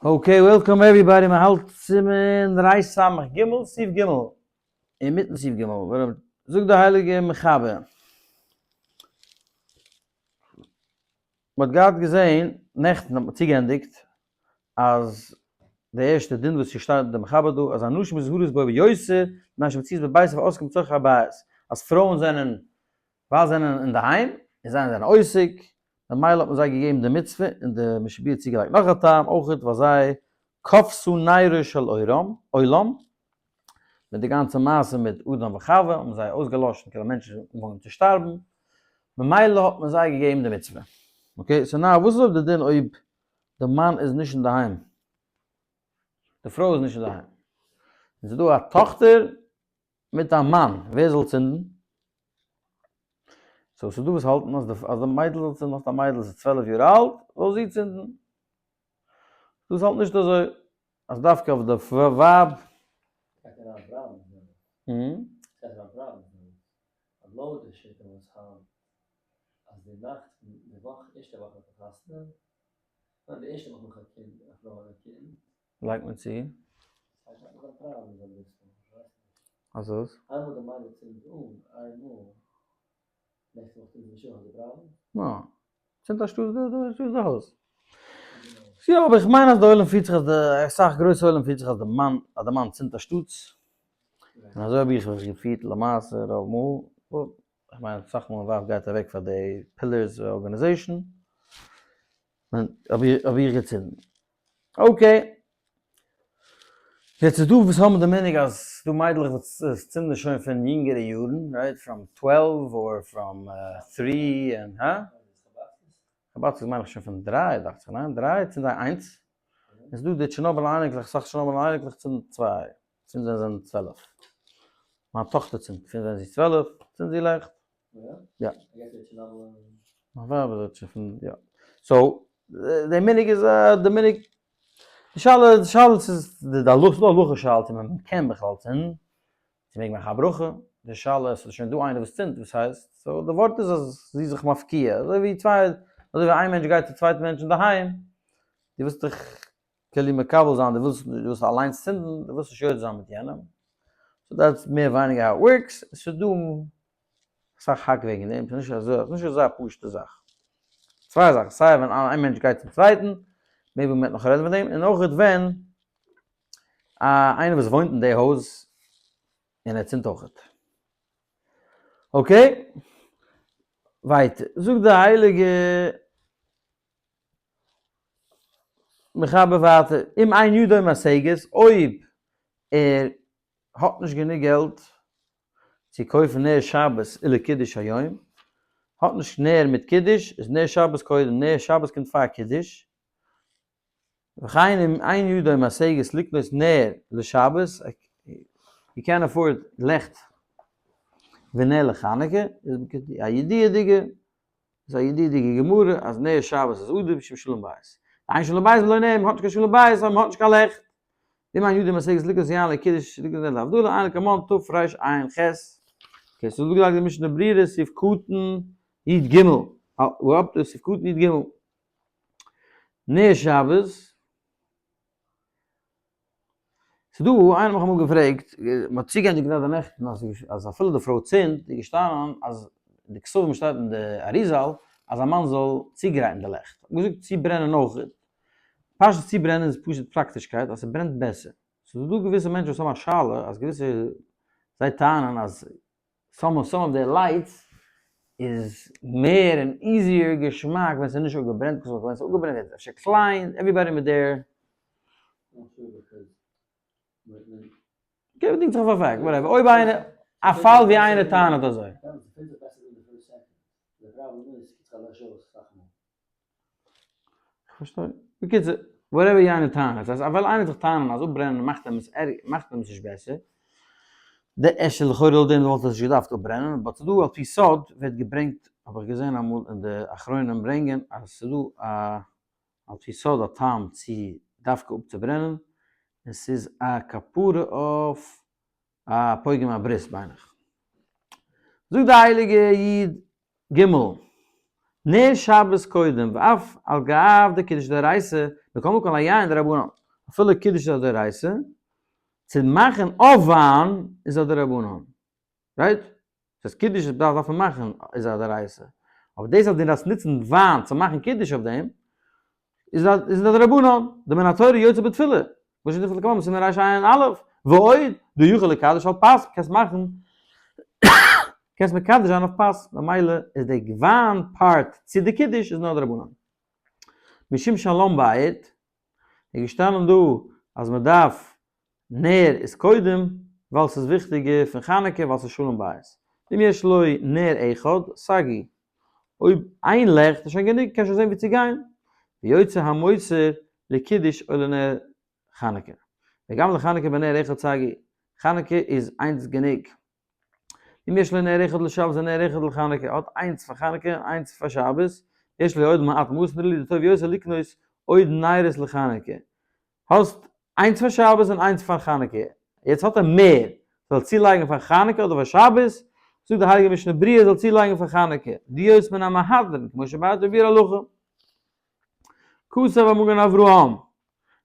Okay, welcome everybody, מען האלט סימן ריש סמך גימל, סעיף גימל, אינמיטן סעיף גימל, ווארום זאגט די הייליגע מחבר, מען האט געהאט געזען, נעכטן האט מען צוגעענדיגט, אז די ערשטע דין וואס שטייט אין די מחבר דא, אז הנשים מוזהרות בו ביותר, מפני שמצויות בבית ועוסקים בצרכי הבית, אז פרויען זענען, ווייל זענען אינדערהיים, און זיי זענען עוסק, ממילא האט מען זיי געגעבן די מצוה, און די משביר האט צוגעלייגט נאך א טעם אויכעט ווייל זיי כבתו נרו של עולם, מיט די גאנצע מעשה מיט אדם וחווה האבן זיי אויסגעלאשן כאילו מענטשן אנגעהויבן צו שטארבן, ממילא האט מען זיי געגעבן די מצוה. Okay, so now וואס איז אויב די דין אויב די מאן איז נישט אינדערהיים, די פרוי איז נישט אינדערהיים, און ס'איז דא א טאכטער מיט א מאן, ווער זאל צינדן? So ס'איז דא וואס האלטן אז די אז די מיידל זאל צינדן, האסט א מיידל וואס איז 12 יאר אלט, זאל זי צינדן. דאס האלט נישט אזוי, אז דווקא אויף די ווייב. גייט אריין פראבלעמס דעמאלטס. גייט אריין פראבלעמס דעמאלטס. אז לויט די שיטה וואס האלט אז די נאכט פון די וואך ערשטע וואך נאך די חתונה, ניין די ערשטע וואך נאך א קינד, א פרוי האט א קינד. לייגט מען צו. אז וואס? נא. צינדט א שטאט די הויז. יא אבער איך מיין אז די עולם פירט זיך אז די אסאך גרויסע עולם פירט זיך אז די מאן אז די מאן צינדט א שטאט. און אזוי האב איך זיך געפירט למעשה רוב מאל. איך מיין אסאך מאל מיין ווייב גייט אוועק פאר די Pillars organization. האב איך געצינדן. Okay. יעצט איז דא וואס האבן די מנהג אז ס'דא מיידלעך וואס צינדן שוין פון יונגערע יארן, right? From twelve or from three און הא? חבדסקעס מיין איך שוין פון דריי דאכט זיך, ניין? דריי צינדן זיי איינס. און ס'דא די טשערנאבעלע אייניקלעך, אסאך טשערנאבעלע אייניקלעך צינדן צוויי, צינדן זיי זענען 12. מיין טאכטער צינדט פון ווען זי איז 12, צינדט זי לעכט. יא. מיין ווייב איז שוין פון יא. So, די מנהג איז די מנהג, די שאלה די שאלה איז די הלכה, ס'דא הלכה שאלה צו מען קען בכלל צינדן, צו מעג מאכן א ברכה, די שאלה איז ס'איז שוין דא איינער וואס צינדט וואס הייסט, so די ווארט איז אז זי איז זיך מפקיע, אזוי ווי צוויי, אזוי ווי איין מענטש גייט צו צווייטן מענטש אינדערהיים, דו ווילסט דיך כאילו מקבל זיין, דו ווילסט דו ווילסט אליינס צינדן, דו ווילסט נישט יוצא זיין מיט יענעם, so that's מער ווייניגער how it works, ס'איז דא אסאך האק וועגן דעם, ס'איז נישט אזוי, ס'איז נישט אזא פשוט'ע זאך. צוויי זאכן, סיי ווען איין מענטש גייט צום צווייטן, maybe מ'וועט נאך רעדן פון דעם, און אויך ווען איינער וואס וואוינט אין די הויז און ער צינדט אויך. Okay, ווייטער, זאגט די הייליגע מחבר ווייטער, אם אין ידו משגת, אויב ער האט נישט גענוג געלט צו קויפן נר שבת ולקידוש היום, האט נישט נר מיט קידוש, איז נר שבת קודם, נר שבת קומט פאר קידוש, וכן אם אין ידו משגת לקנות נר לשבת, you can't afford לעכט ונר לחנוכה, איז א ידיעה'דיגע איז א ידיעה'דיגע גמרא אז נר שבת איז עדיף משום שלום בית. אין שלום בית בלא נר, מ'האט נישט קיין שלום בית אויב מ'האט נישט קיין לעכט. ואם אין ידו משגת לקנות יין לקידוש לקנות נר להבדלה, עיין לקמן תרע"ח. Okay, ס'איז דא געלייגט די משנה ברורה סעיף קטן י"ג. We're up to סעיף קטן י"ג. נר שבת. ס'דא, איינער האט מיך אמאל געפרעגט, מ'האט צוגעענדיגט גראדע נעכטן אז אז אפילו די פרוי צינדט, איז געשטאנען אז די כתבים שטייט אין די אריזל אז א מאן זאל צוגרייטן די לעכט. האט מען געזאגט צוברענען אויך. פשט צוברענען איז פשוט פראקטישקייט אז ס'ברענט בעסער. ס'איז דא געוויסע מענטשן וואס האבן א שאלה אז געוויסע זיי טענה'ן אז some of some of די lights איז מער און easier געשמאק ווען ס'איז נישט אפגעברענט, ווען ס'איז אפגעברענט ווערט עס אפשר קליין, everybody מיט דער. Okay, דינגט זיך אויף א fact, whatever, אויב איינער, א פאל ווי איינער טענה'ט אזוי. כ'פארשטיי. בקיצור, whatever יענער טענה'ט, אז ווייל איינער זיך טענה'ן אז אפברענען מאכט אים עס ערגער, מאכט אים עס נישט בעסער, די אפשר לכאורה לויט דעם וואלט ער נישט געדארפט אפברענען, but ס'דא על פי סוד ווערט געברענגט, האב איך געזען אמאל אין די אחרונים ברענגען אז ס'דא א על פי סוד א טעם צו דווקא אפצוברענען, און ס'איז א כפרה אויף א פוגם הברית מיין איך. זאגט די הייליגע איד ג. נר שבת קודם, ואף על גב דקידוש דאורייתא, מכל מקום ליין דרבנן, אפילו קידוש איז א דאורייתא, צו מאכן אויף וויין איז א דרבנן, right? דאס קידוש דארף מען מאכן איז א דאורייתא, אבער דאס אז דו דארפסט נוצן וויין צו מאכן קידוש אויף דעם, איז א איז א דרבנן, דמן התורה יוצא בתפילה, וואס איז די כוונה סימן רע"א, ועוד, דיכול לקדש על פת, קענסט מאכן, קענסט מקדש זיין אויף פת, ממילא איז די וויין part צו די קידוש איז נאר דרבנן. משום שלום בית, איז געשטאנען דא אז מען דארף נר איז קודם ווייל ס'איז וויכטיגער פון חנוכה ווייל ס'איז שלום בית. ואם יש לו נר אחד, סגי. אויב איין לעכט איז שוין גענוג קען שוין זען ווי צו גיין. ויוצא המותר לקידוש או לנר חנוכה. וגם לחנוכה בנר אחד סגי. חנוכה איז איינס גענוג. אם יש לו נר אחד לשבת ונר אחד לחנוכה, האט איינס פאר חנוכה און איינס פאר שבת, יש לו עוד מעט מעות נראה לי דטוב יותר לקנות עוד נרות לחנוכה. האסט איינס פאר שבת און איינס פאר חנוכה, יעצט האט ער מער, זאל צולייגן פאר חנוכה אדער פאר שבת, זאגט די הייליגע משנה ברורה זאל צולייגן פאר חנוכה, להיות מן המהדרין, כמו שבארץ בביאור הלכה. כתב המגן אברהם,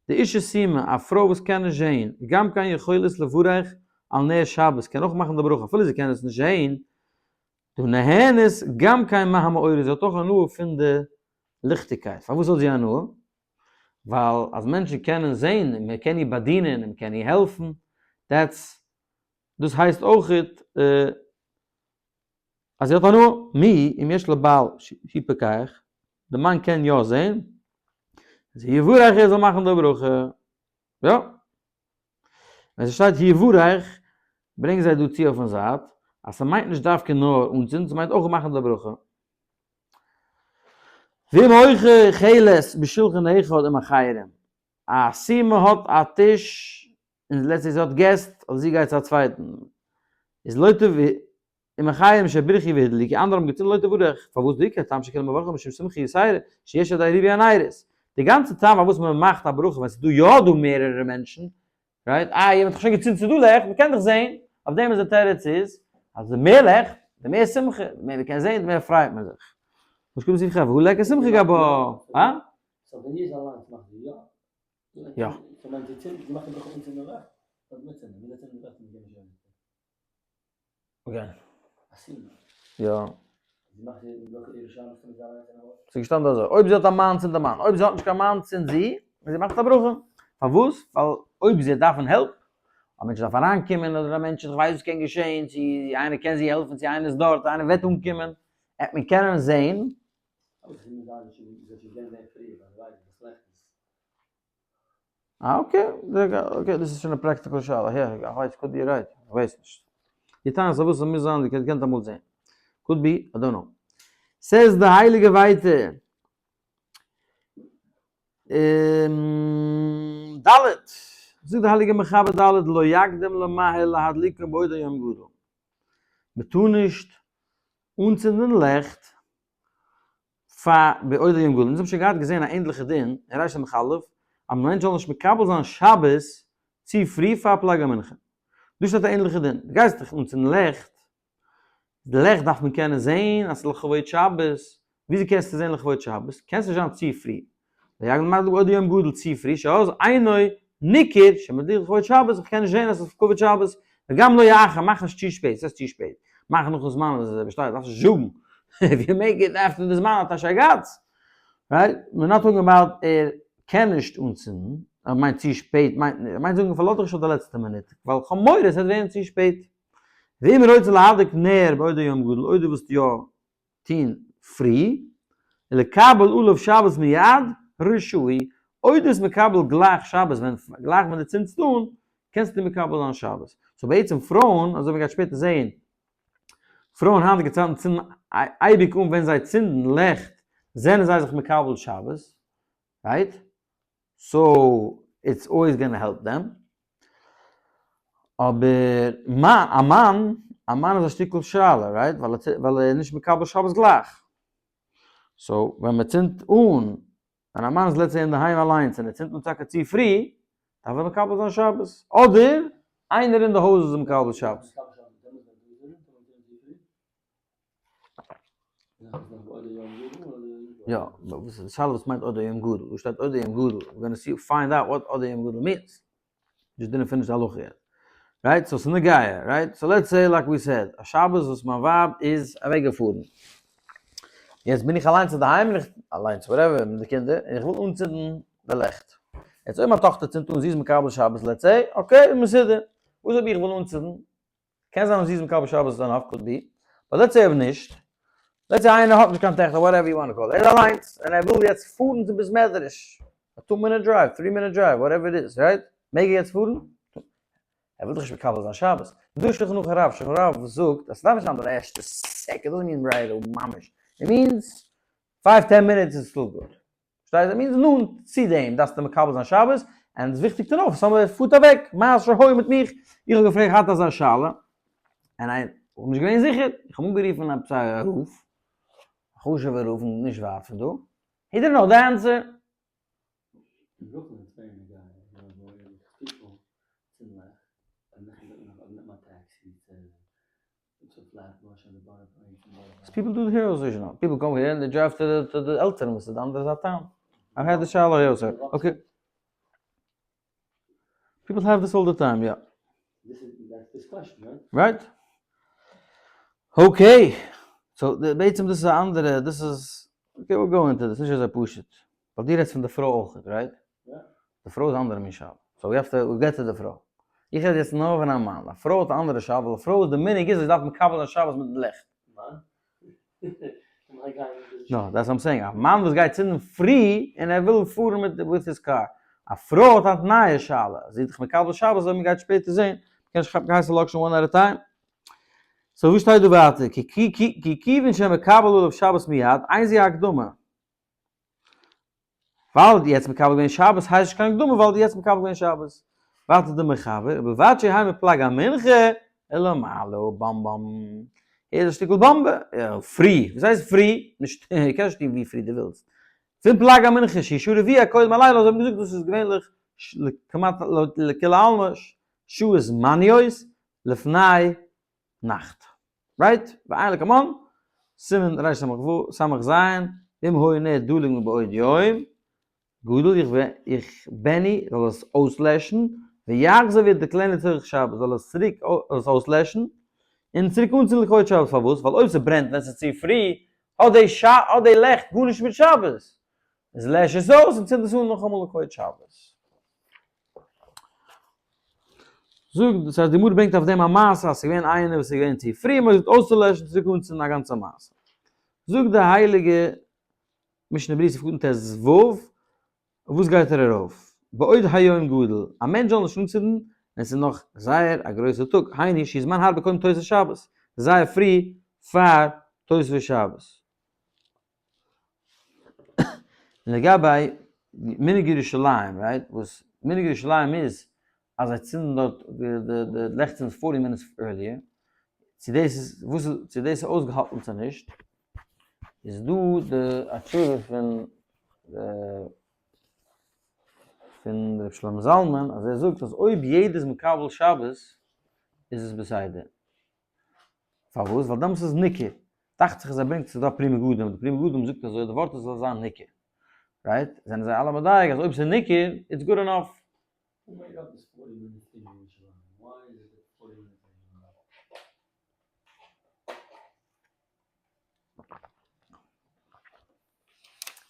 די אישה סומא, א פרוי וואס קען נישט זעהן, גם כן יכולת לברך על נר שבת, קען אויך מאכן די ברכה אפילו זי קען עס נישט זעהן, דנהנית גם כן מהמאורות, זי האט אויך הנאה פון די ליכטיגקייט, פארוואס האט זי הנאה? ווייל אז מענטשן קענען זעהן און מען קען איר באדינען און מען קען איר העלפן, that's דאס הייסט אויכעט אז זי האט הנאה. מי אם יש לבעל שהוא פיקח, די מאן קען יא זעהן, איז יברך ער זאל מאכן די ברכה, יא. ווען ס'שטייט יברך ברענגען זיי דא צו אויפן זייט אז ס'מיינט נישט דווקא נאר אנצינדן, ס'מיינט אויך מאכן די ברכה. ואם אוכלת בשולחן אחד עם אחרים, א סומא האט א טיש און let's say זי האט געסט אדער זי גייט צו א צווייטן, איז לא תב עם אחרים שבירכו והדליקו, אנדערע האבן געצינדן לא תברך, פארוואס דער עיקר טעם שכולם מברכים משום שמחה יתירה שיש על ידי ריבוי הנרות, די גאנצע טעם פארוואס מען מאכט א ברכה ווען ס'איז דא יא דא מערערע מענטשן, right? איי, מען האט דאך שוין געצינדן ס'איז דא לעכט, מען קען דאך זען, אויף דעם איז די תירוץ איז, אז די מער לעכט, די מער שמחה, די מער מען קען זען, די מער פרייט מען זיך. וואס קומט זיך והוא ליכא שמחה גבה, הא? so ווען זי איז אליינס מאכט זי יא? יא. so מיינט זי צינדט, זי מאכט די ברכה אן צינדן לעכט? אדער מיט צינדן? וויאזוי צינדן לעכט און געבן שוין? יא. ס'איז געשטאנען אזוי, אויב זי האט א מאן צינדט די מאן, אויב זי האט נישט קיין מאן צינדט זי, און זי מאכט א ברכה. פארוואס? ווייל אויב זי וועט דארפן help, א מענטש דארף אריינקומען, אדער א מענטש, איך ווייס וואס קען געשען, צו איינער קען זי העלפן, צו איינער איז דארט, איינער וועט אנקומען, וועט מען קענען זען. אה okay, okay דאס איז שוין א practical שאלה, יא איך ווייס could be right, איך ווייס נישט. די טענות פארוואס עס מוז זיין די קענט אמאל זעהן. could be, I don't know. ס'איז די הייליגע ווייטער. ד' זאגט די הייליגע מחבר ד' לא יקדים למהר להדליקו בעוד היום גדול. מ'טאר נישט אנצינדן לעכט פאר בעוד היום גדול. אונז האבן שוין געהאט געזען א ענדליכע דין אין ריש סמך א', אז מענטש זאל נישט מקבל זיין שבת צו פרי פאר פלג המנחה. דא שטייט א ענדליכע דין, דו גייסט דיך אנצינדן לעכט, די לעכט דארף מען קענען זען אז ס'איז לכבוד שבת, וויאזוי קענסטו זען לכבוד שבת? קענסט נישט זיין צו פרי. בעוד היום גדול צו פרי, שאז אינו ניכר שמדליק לכבוד שבת, איך קען נישט זען אז ס'איז לכבוד שבת, וגם לא יאחר, מאך נישט צו שפעט, ס'הייסט צו שפעט, מאך נאכן זמן אז עס באשטייט, דארפסט נישט זאגן, if you make it after די זמן אתה שגץ, right? we're not talking about ער קען נישט אנצינדן, ער מיינט צו שפעט מיינט נישט, ער מיינט זאגן פארלאז דיך נישט אויף די לעצטע מינוט, ווייל כ'האב מורא עס וועט ווערן צו שפעט. ואם רוצה להדליק נר בעוד היום גדול, אויב דו ווילסט יא טוהן פרי, ולקבל עליו שבת מיד, רשאי, אויב דו ביסט מקבל גלייך שבת ווען גלייך ווען דו צינדסט אן, קענסטו מקבל זיין שבת. so בעצם פרויען, אזוי ווי מ'גייט שפעטער זעהן, פרויען היינטיגע צייטן צינדן אייביג אן ווען זיי צינדן לעכט זענען זיי זיך מקבל שבת, right? so it's always gonna help them. אבער א מאן, א מאן איז א שטיקל שאלה, right? ווייל ער איז נישט מקבל שבת גלייך. so ווען מען צינדט אן, ווען א מאן איז let's say אינדערהיים אליינס און ער צינדט אן טאקע צו פרי, דארף ער מקבל זיין שבת. אדער איינער אין די הויז איז מקבל שבת. יא, וואס איז די שאלה וואס מיינט עוד היום גדול? דא שטייט עוד היום גדול, we're gonna see find out what עוד היום גדול means. Just didn't finish די הלכה yet. Right? So ס'איז נוגע, right? So let's say like we said, א שבת וואס מיין ווייב איז אוועקגעפארן. יעצט בין איך אליינס אינדערהיים, און איך, אליינס whatever, מיט די קינדער, און איך וויל אנצינדן די לעכט. יעצט אויב מיין טאכטער צינדט אן, זי איז מקבל שבת, let's say, okay, מסודר. וואס אויב איך וויל אנצינדן? קען זיין אז זי איז מקבל שבת איז enough, could be, but let's say אויב נישט, let's say איינער האט נישט קיין טעכטער whatever you want call, ער איז אליינס און ער וויל יעצט פארן צום בית מדרש, א two minute drive, three minute drive, whatever it is, right? מעג ער יעצט פארן? ער וויל דאך נישט מקבל זיין שבת. דא איז שולחן ערוך הרב, שולחן ערוך זאגט אז ס'דארף נישט זיין די ערשטע second, doesn't mean right away ממש, it means five ten minutes איז still good. פארשטייסט? It means נאנט צו דעם דארפסטו מקבל זיין שבת, and איז וויכטיג to know, somebody פארט אוועק, מה שהיה מיט מיך, איך האב געפרעגט היינט אזא שאלה, און איך בין נישט געווען זיכער, איך האב אנגערופן עפעס א רב, א חשוב'ער רב נישט ווייט פון דא, he didn't know the answer. אין ברוקלין איז very נוגע, איך האב people צום לעכט, און איך נעם א טעקסי צו People do here also, you know. People go here and they drive to the, to the עלטערן וואס איז די אנדערע זייט town. I've had the שאלה here also. Okay. People have this all the time, yeah. This is, that's this question, right? Right? Okay. So, די, בעצם דאס איז א אנדערע, דאס איז, okay, we'll go into this, נישט אזוי פשוט. ווייל דו רעדסט פון די פרוי אויך, right? די פרוי איז אנדערע מין שאלה. So we have to, we'll get to די פרוי. איך רעד יעצט נאר פון א מאן. א פרוי האט א אנדערע שאלה, ווייל א פרוי איז די מנהג איז אז זי דארף מקבל זיין שבת מיטן לעכט. No, that's what I'm saying. א מאן וואס גייט צינדן פרי און ער וויל פארן מיט with his car. א פרוי האט א נייע שאלה. זי איז דאך מקבל שבת, אזוי מ'גייט שפעטער זען. מ'קען נישט כאפן קיין הייסע לאקשן one at a time. So וואס שטייט דא ווייטער? כי כיוון שמקבל עליו שבת מיד, אין זו הקדמה. ווייל די יעצט מקבל געווען שבת הייסט נישט קיין הקדמה ווייל די יעצט מקבל געווען שבת. ווייטער די מחבר, ובלבד שיהא מפלג המנחה ולמעלה, באם באם. הער א שטיקל באמבע, פרי, וואס הייסט פרי? נישט, קענסט נישט טון ווי פרי דו ווילסט. פון פלג המנחה שהיא שעה רביע קודם הלילה, אזוי האט מען געזאגט דאס איז געווענליך כמעט לכולי עלמא שעות זמניות לפני נאכט. Right? ועיין לקמן, סימן רס"ו, ס"ז, ואם היה נר דלוק מבעוד יום, גדול איך בעני זאל עס אויסלעשן, ויחזור וידלקנו לצורך שבת, זאל עס צוריק עס אויסלעשן, און צוריק אנצינדן לכבוד שבת, פארוואס? ווייל אויב ס'ברענט ווען ס'איז צו פרי, האט די האט די לעכט גארנישט מיט שבת, איז לעש עס אויס און צינד עס אן נאכאמאל לכבוד שבת. זאג, דאס הייסט די גמרא ברענגט אויף דעם א מעשה אז ס'איז געווען איינער וואס איז געווען צו פרי און מ'האט געזאגט אויסצולעשן צוריק אנצינדן א גאנצע מעשה. זאגט די הייליגע משנה ברורה סעיף קטן ט"ו, וואס גייט ער ארויף? בעוד היום גדול, א מענטש זאל נישט אנצינדן ווען ס'איז נאך זייער א גרויסע טאג, היינו שיהא זמן הרבה קודם תוספות שבת, זייער פרי פאר תוספות שבת. לגבי מנהג ירושלים, right? וואס מנהג ירושלים איז אז זיי צינדן דארט די לעכט צינדן forty minutes earlier, צו דאס איז וואס איז צו דאס איז אויסגעהאלטן צו נישט, איז דא די א תשובה פון פון ר' שלמה זלמן אז ער זאגט אז אויב יעדער איז מקבל שבת איז עס בסדר. פארוואס? ווייל דעמאלטס איז ניכר. דאכט זיך אז ער ברענגט ס'איז דא א פרי מגדים, די פרי מגדים זאגט אזוי, די ווארט איז זאל זיין ניכר. Right? זענען זיי אלע מדייק אז אויב ס'איז ניכר, it's good enough.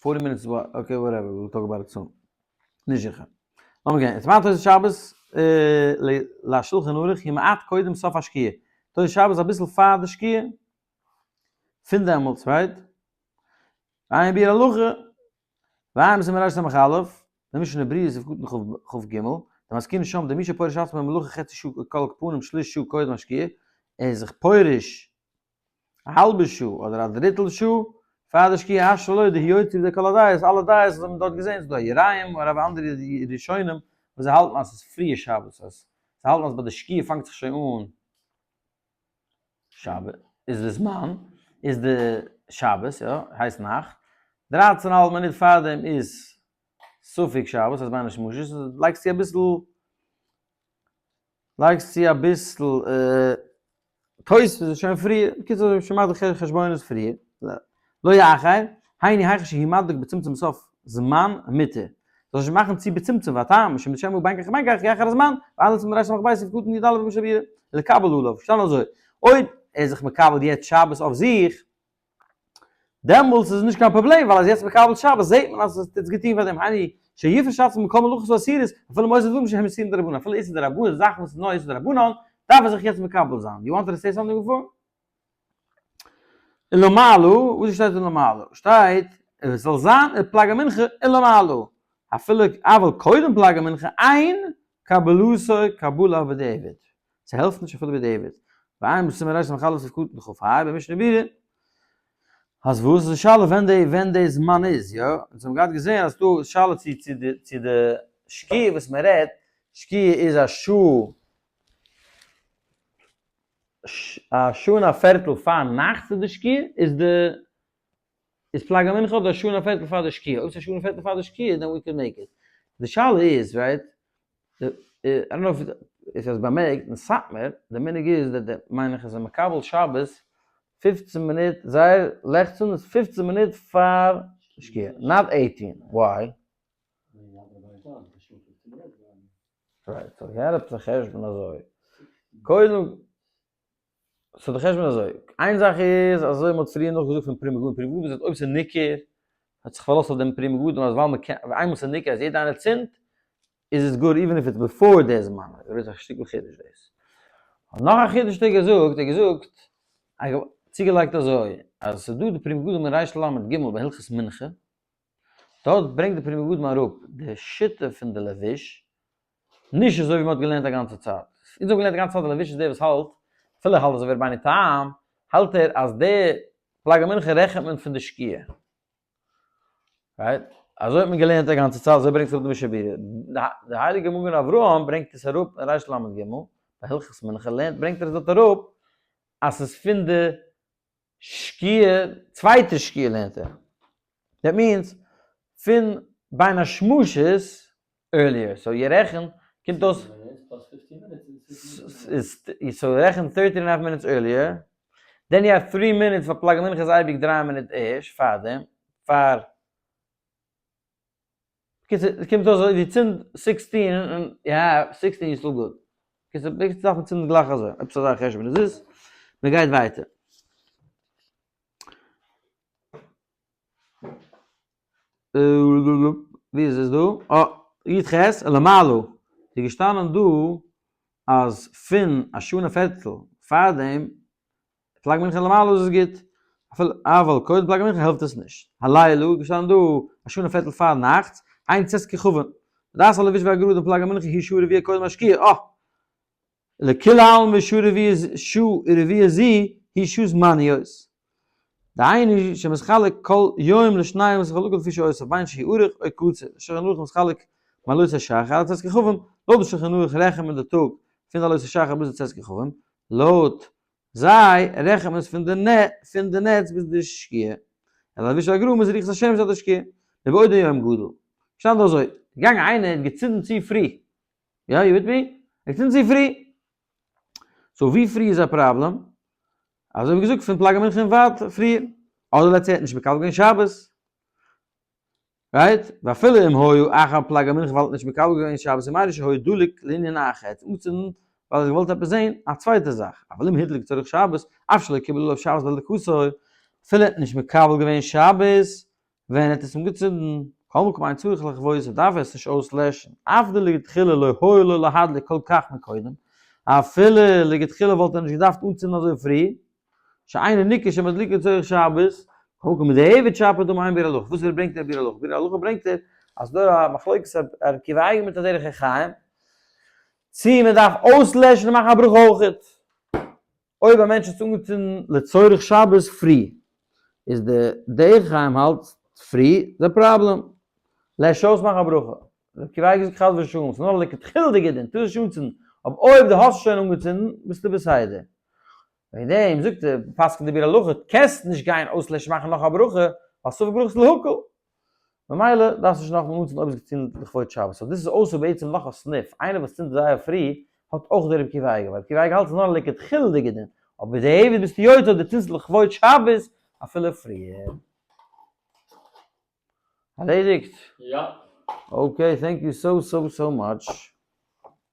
40 minutes is what? Okay, whatever, we'll talk about it soon. נישט זיכער. לאמיר גיין. יעצט מיין תוס' שבת לשולחן ערוך היא מעט קודם סוף השקיעה. תוס' שבת אביסל פאר די שקיעה. פון דעמאלטס, right? ועיין ביאור הלכה. ועיין בסימן רס"א, במשנה ברורה סעיף קטן כ"ג, דמתקינן שם דמי שפורש עצמו ממלאכה חצי שעה כל פנים שליש שעה קודם השקיעה, ער איז זיך פורש א האלבע שעה אדער א דריטל שעה פאר די שקיעה אשרי לו דהוא יוצא ידי כל הדעות, אלע דעות וואס האבן דארט געזען, ס'איז דא יראים און רוב אנדערע ראשונים וואס זיי האלטן אז ס'איז פריע שבת, אז זיי האלטן אז ביי די שקיעה פאנגט זיך שוין אן שבת, איז די זמן, איז די שבת, יא, הייסט נאכט, דרייצן אהאלב מינוט פארדעם איז ספק שבת, אז בין השמשות, לייגסט צו אביסל לייגסט צו אביסל תוספות איז שוין פריער, בקיצור שוין מאך די חשבונות פריער. לא יאחר, היינו היכא שהוא מדליק בצמצום סוף זמן מותר. זאל נישט מאכן צו בצמצום והטעם משום דשמא בין כך ובין כך יאחר הזמן, ועד לצמצום ריש סמך בית סעיף קטן י ד במשנה ברורה, לקבל עליו, שטעל אזוי, אויב ער איז זיך מקבל יעצט שבת אויף זיך, דעמאלטס איז נישט קיין פראבלעם ווייל אז יעצט מקבל שבת זעט מען אז עס האט געטון פאר דעם היינו שיפרוש עצמו מכל מלאכות האסורות אפילו מעושה דברים שהם איסורים דרבנן אפילו איסור דרבנן זאכן וואס איז נאר איסור דרבנן דארף ער זיך יעצט מקבל זיין you wanted to say something before? ולמעלה, וואס שטייט אין למעלה? שטייט עס זאל זיין את פלג המנחה ולמעלה, אפילו אבל קודם פלג המנחה אין קבלתו קבלה בדיעבד, ס'העלפט נישט אפילו בדיעבד. ועיין בסימן רס"א סעיף קטן כ"ה במשנה ברורה. אז וואס איז די שאלה ווען די ווען די זמן איז, יא? אונז האבן געהאט געזען אז דא איז שאלה צו צו די צו די שקיעה וואס מען רעדט, שקיעה איז א שעה א שעה און א פערטל פאר נאכט איז די שקיעה, איז די איז פלג המנחה אדער א שעה און א פערטל פאר די שקיעה? אויב ס'איז א שעה און א פערטל פאר די שקיעה then we can make it. די שאלה איז right, I don't know if האסט באמערקט אין סאטמאר די מנהג איז די מיין איך אז מקבל שבת 15 מינוט זייער לעכט צינדן איז 15 מינוט פאר שקיעה not 18 why? Right so געהערט עפעס א חשבון אזוי קודם so די חשבון איז אזוי, איין זאך איז אזוי מ'האט פריער נאכגעזאגט פון פרי מגדים, פרי מגדים זאגט אויב ס'איז ניכר, האט זיך פארלאזט אויף דעם פרי מגדים אז ווייל מ'קען, איינמאל ס'איז ניכר אז יעדער איינער צינדט, איז עס גאר even if it's before די זמן, דאס איז א שטיקל חידוש דאס. נאך א חידוש האט ער געזאגט, ער האט געזאגט, צוגעלייגט אזוי, אז ס'איז דא די פרי מגדים אין ריש למד ג בהלכות מנחה, דארט ברענגט די פרי מגדים אראפ די שיטה פון די לבוש, נישט אזוי ווי מען האט געלערנט א גאנצע צייט. אונז האבן געלערנט א גאנצע צייט די לבוש איז דער וואס האלט, אפילו ער האלט אזוי ווי רבינו תם, האלט ער אז די פלג המנחה רעכנט מען פון די שקיעה. Right? אזוי האט מען געלערנט א גאנצע צייט, אזוי ברענגט עס אראפ די משנה ברורה. די הייליגע מגן אברהם ברענגט עס אראפ אין ריש למד ג, ביי הלכות מנחה לערנט ברענגט ער עס דארט אראפ אז ס'איז פון די שקיעה, צווייטע שקיעה לערנט ער. That means פון בין השמשות earlier, so איר רעכנט קומט אויס so רעכנט 13 and half minutes earlier, then you have 3 minutes פאר פלג המנחה איז אייביג 3 מינוט ערשט פארדעם, פאר בקיצור עס קומט אויס אזוי ווי צינד 16 און יא 16 איז still good. בקיצור דארף מען צינדן גלייך אזוי, עפעס אזא חשבון איז עס, מען גייט ווייטער. ווי איז עס דא? אה, י ח, למעלה, איז געשטאנען דא אז פון א שעה און א פערטל פאר דעם פלג מנחה למעלה איז עס גוט, אפילו אבל קודם פלג מנחה העלפט עס נישט. הלילה איז געשטאנען דא א שעה און א פערטל פאר נאכטס, אין צאת כוכבים. דעת הלבוש והגרא דפלג המנחה היא שעה רביעה קודם השקיעה, אה! לכולי עלמא שעה רביעית שעה רביעית זו היא שעה זמניות. דהיינו שמתחלק כל יום לשניים וחלקים לפי שעותיו בין שהוא ארוך או קצר, שולחן ערוך מתחלק מעלות השחר עד צאת כוכבים, לויט די שולחן ערוך רעכנט מען די טאג פון די עלות השחר ביז די צאת כוכבים, לויט זיי רעכנט מען עס פון די נץ ביז די שקיעה, אלא לבוש הגרא מזריחת השמש עד השקיעה, מבעוד יום גדול. שטאנד אזוי, געגאנגען איינער האט געצינדן צו פרי, יא, you with me? ער צינדט צו פרי. So ווי פרי איז א פראבלעם? אזוי ווי געזאגט פון פלג המנחה און ווייט פריער. אדער let's say ער האט נישט מקבל געווען שבת. Right? ואפילו אם היה אחר פלג המנחה ווייל ער האט נישט מקבל געווען שבת איז מיינט נישט שהיה דולק לענין אחר. ער האט אנגעצינדן ווייל ער האט געוואלט עפעס זען א צווייטע זאך. אבל אם הדליק לצורך שבת, אף שלא קיבל עליו שבת בהדלקתו, אפילו ער האט נישט מקבל געווען שבת, ווען ער האט עס אנגעצינדן, כל מקום אין צריך לכבות, דארף ער עס נישט אויסלעשן, אף דלכתחילה לא היה לו להדליק כל כך מקודם, אפילו לכתחילה וואלט ער נישט געדארפט אנצינדן אזוי פרי, שאינו ניכר שמדליקו לצורך שבת, כל מקום בדיעבד שפיר דמי אין ביאור הלכה, וואס ברענגט ער ביאור הלכה? ביאור הלכה ברענגט ער אז דא א מחלוקת ר' עקיבא אייגער מיט א דרך החיים, צי מען דארף אויסלעשן און מאכן א ברכה אויכעט. אויב א מענטש האט עס אנגעצינדן לצורך שבת פרי, איז די דרך חיים האלט פרי די פראבלעם. לעש אויס מאך א ברכה. רבי עקיבא אייגער זאגט חס ושלום, ס'איז נאר א לכתחילה'דיגע דין, טאר עס נישט אנצינדן, אבער אויב דו האסט שוין אנגעצינדן ביסטו בסדר. וועגן דעם זאגט ער, פסק'נט די ביאור הלכה, קענסט נישט גיין אויסלעשן מאכן נאך א ברכה, ווייל ספק ברכות להקל. ממילא דארפסט נישט נאכאמאל אנצינדן אויב עס געצינדן לכבוד שבת. So דאס איז אויסער בעצם נאך א סניף, איינער וואס צינדט זייער פרי האט אויך די רבי עקיבא אייגער, ווייל רבי עקיבא אייגער האלט ס'איז נאר א לכתחילה'דיגע דין, אבער בדיעבד ביסטו יוצא אויב דו צינדסט לכבוד שבת אפילו פריער. ערלעדיגט? יא. Okay, thank you so so so much.